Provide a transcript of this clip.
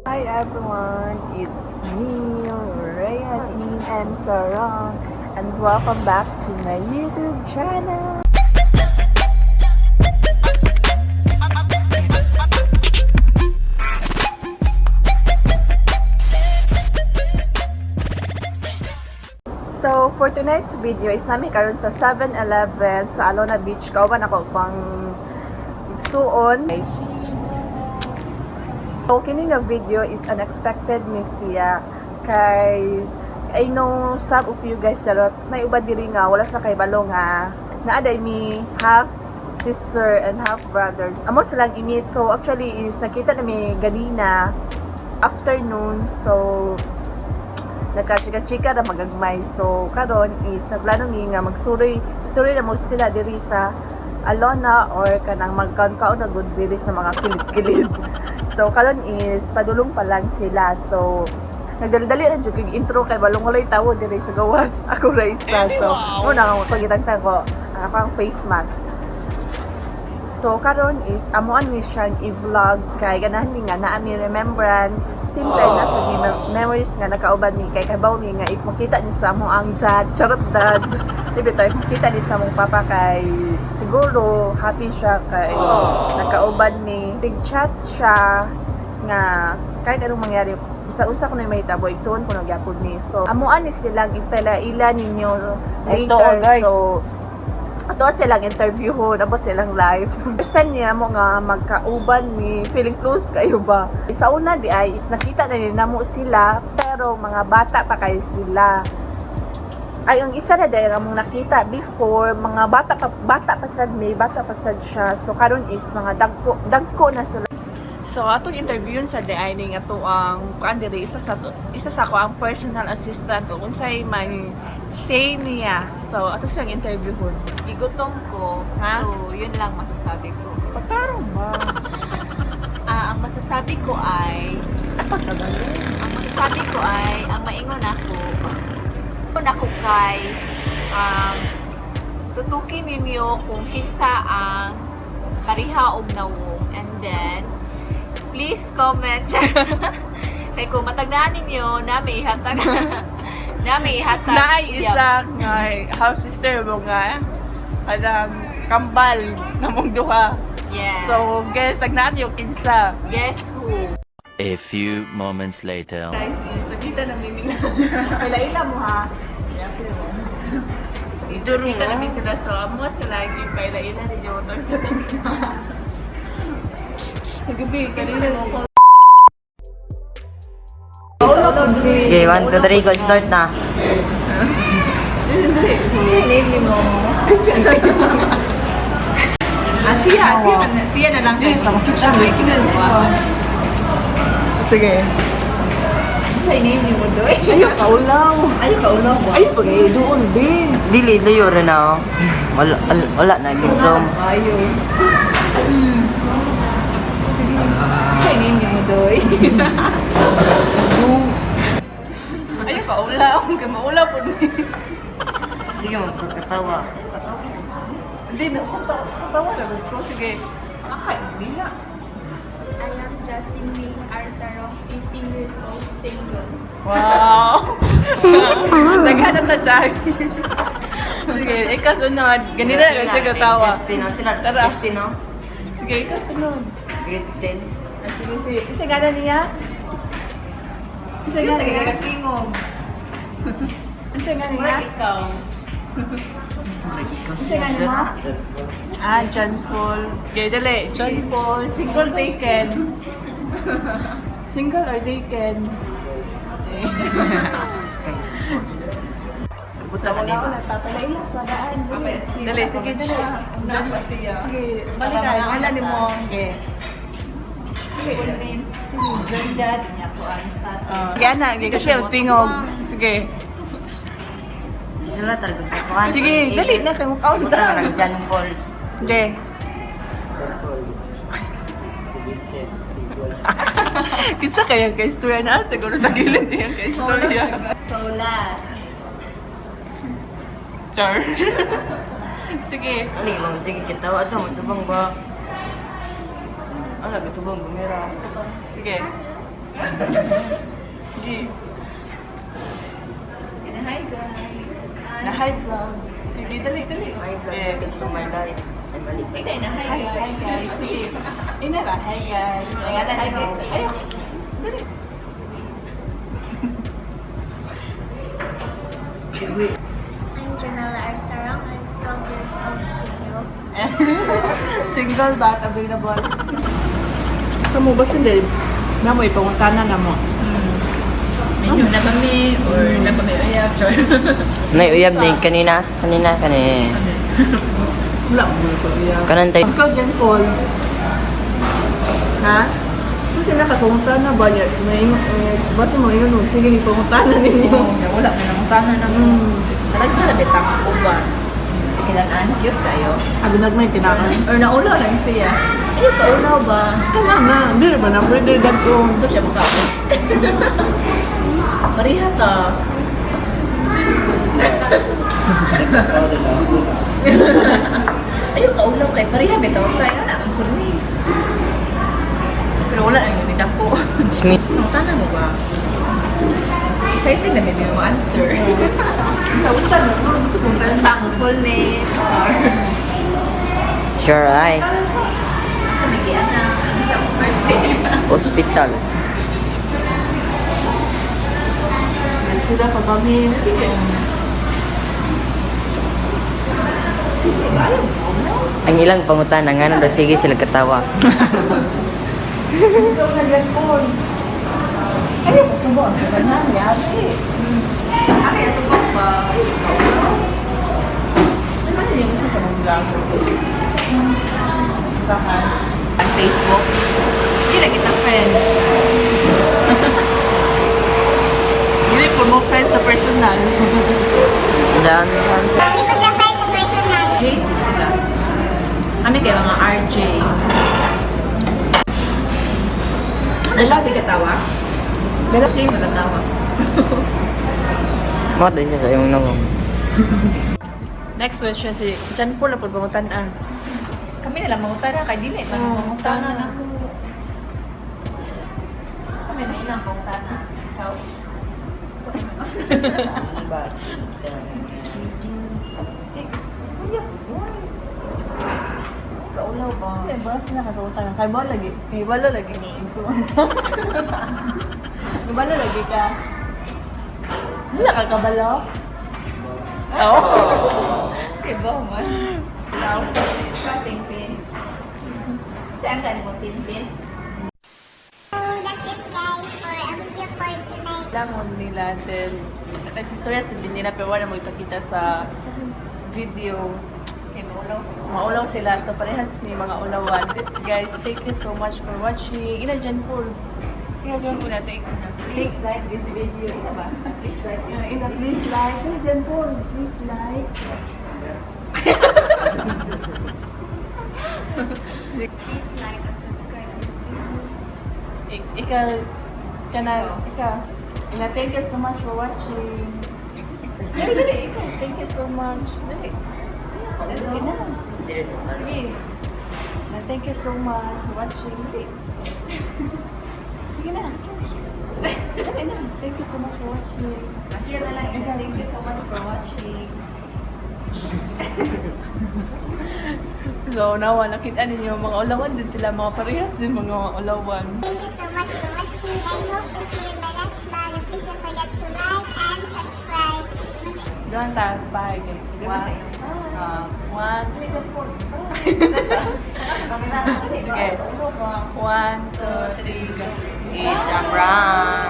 Hi everyone, it's me, Rhea Yasmin and Sarong, and welcome back to my YouTube channel. So, for tonight's video is nami karon sa 7-Eleven sa Alona Beach. Kauban ako pang igsuon. Guys, so, kini nga video is unexpected ni siya kay I know some of you guys, charot, may uban diri nga wala sa kay balo nga naa mi half sister and half brother. Amo silang i-meet. So actually is nakita na mi ganina afternoon. So nagka-chika-chika ra magagmay. So karon is nagplano mi nga magsuroy suroy na mo sila diri sa Alona or kanang magkaon-kaon na gud diri sa mga kilid-kilid. So karon is padulong pa lang sila. So nagdali-dali ra jud kay intro kay balong walay tawo diri sa gawas. Ako ra isa. So una nga pagitangtang ko ang akong face mask. So karon is amuan ni siyang i-vlog kay ganahan mi nga naa mi remembrance. Simple na sa mi memories nga nakauban mi kay kabaw mi nga if makita ni sa amo ang dad, charot dad. Di ba if makita ni sa among papa kay siguro happy siya kay nakauban ni. Big chat siya nga kahit anong mangyari sa unsa ko na mahitabo, igsuon ko na gyapon ni. So amuan ni silang ipela-ila ninyo Ito, later. oh, guys. So ato silang interviewhon about silang life. First time niya mo nga magkauban ni, feeling close kayo ba? Sa una di ay is nakita na ni namo sila pero mga bata pa kayo sila. Ay, ang isa na dahil among nakita before, mga bata pa sad may bata pa sad siya. So karon is mga dagko dagko na sila. So atong interview sa di ay ning ato ang kuan diri isa sa ko ang personal assistant o unsay man say niya. So ato siyang interviewhon. Igutom ko. Ha? So, yun lang masasabi ko. Patarong ba? Ah, ang masasabi ko ay, Pagkabalo. ang masasabi ko ay, ang maingon ako, ingon ako kay, tutukin ninyo kung kinsa ang kariha og nawong. And then, please comment. Kay kung matagnaan ninyo, na may ihatag. Na may ihatag. Naay isa nga house sister mo nga kanang kambal namong duha. Yes. So guess tagnaan yung kinsa. Guess who? A few moments later. Guys, is nakita na mi nila. Kaila mo ha. Is nakita na mi sila, so amo sila gipaila-ila ninyo tag sa tagsa. Sa gabi kanina mo. Okay, 1, 2, 3, go, start na. Name mo. Ah, siya, siya, na, siya na lang kayo. Sa makita mo. Sige. Siya name ni mo doy. Ayaw kaulaw. Ay, kaulaw ba? Ay, pag ayaw doon, be. Dili, layo rin na. Oh. Wala, wala, wala na, zoom. Ayo. Siya name ni mo doy. Ayaw kaulaw. Kaya maulaw po ni. Sige, magkakatawa. Hindi na, katawa na ko. Sige. Okay, hindi na. I am Justin Ming Arzarong, 15 years old, single. Wow! Naghanap na tayo. Sige, ikaw sunod. Ganina na kasi katawa. Christine, oh. Sila, Tara. Christine, oh. Sige, ikaw sunod. Grade 10. Ah, sige, sige. Isa gana niya? Isa Yun, gana niya? tagagagtingog. Isa gana niya? Murag ikaw. Isa gana mo? Ah, John Paul. Okay, dali. John Paul. Single taken. Single or taken? Buta ka Wala nila. wala. Papalaila sa daan. Dali, sige, dali. John pa siya. Sige, balikan. Ano ni mo? Okay. Full name. John Dad. Niya po ang status. Sige, ana. Kasi ang tingog. Sige. Sila talaga. Sige, dali na kayo mukhaon Buta ka ng John Paul. Sige. Kisa kaya kay istorya na siguro sa gilid niya kay istorya. So last. Char. Sige. Ano yung sige, kitawa. Ito, matubang ba? Ano, gatubang bumira. Sige. Sige. Hi guys. Na hi vlog. Sige, dali, dali. Hi vlog, Eh, welcome to my life. Ay, mali. Hindi na, hi Hi guys. guys. Sige. Ina ra, hi guys. Hi guys. Ayaw. Dali. I'm Janela Arsarong. I'm 12 years old, single. Single but available. Kamu ba sila? Namo ipangutana na mo. Medyo na ba mi or na ba mi uyab? Char. Nay, uyab din kanina. Kanina, kanina. Wala mo ko iya. Kanan tayo. Ikaw dyan, Paul. Ha? Kasi nakapangutana ba niya? May, may, basta mo ingon mo, sige, ipangutana ninyo. Wala mo nang utana na mo. Talag sa labit ang uban. Kinanaan, cute kayo. Agunag may kinakan. Or naulaw lang siya. Ayaw ka ulaw ba? Tama na, hindi ba na pwede dadon. So siya mukha. Pareha ta. Ayaw ka ulaw kay pareha bitaw tayo na ang surmi. Pero wala na yung nidako. Smith. Ang tana mo ba? Excited na maybe mo answer. Nautan na, gusto kong Ano sa akong full name or Sure, ay. sa may anak, sa akong birthday. Hospital. Sila pa ba may? Sige. Ang ilang pangutana nga nang sige sila katawa. Ikaw na dyan, Paul. Ay, ito ba? Ganyan, yari. Ari, ito pa ba? Ayaw ka ulaw. Ano yun yung isa sa mga vlog? Bahan. Ang Facebook. Hindi na kita friend. Hindi po mo friend sa personal. Dan. J po sila. Kami kay mga RJ. Ano siya si katawa? Bella siya yung katawa. Mo din siya sa imong nawong. Next question si John Paul na po pangutan ah. Kami na lang mangutana kay dili man Oo, mangutana na ko. Sa may na pangutana. Ikaw. Istorya po. Kaulaw ba? Hindi, baras na nakakautang. Kay ba lagi? Kay balo lagi ni isuon ka. Kay balo lagi ka. Wala ka kabalo? Oo. Iba man. Ikaw. Ikaw, Tintin. Saan ka ni mo, Tintin? So that's it guys for a video for tonight. Langon nila then kasi istorya sa nila pero wala mo ipakita sa video. Kay maulaw. Maulaw sila. So parehas may mga ulawan. That's it, guys. Thank you so much for watching. Ina John Paul. Ina John Paul natin. Please like this video. Ina ba? Please like this Ina, please like. Ina John Paul. Please like. Please like and subscribe this video. Ikaw, kana, ikaw. Ina, thank you so much for watching. Dali, dali, ikaw. Thank you so much. Dali. Dali na. Sige. Na, thank you so much for watching. Dali. Sige na. Dali na. Thank you so much for watching. Siya na lang. Thank you so much for watching. So, nawa, nakita ninyo, mga ulawan din sila, mga parehas din mga ulawan. Thank you so much for watching. I hope to see you in my next vlog. And please don't forget to like and subscribe. Doon tayo, bye. One, one, sige. One, two, three, go. It's a prank.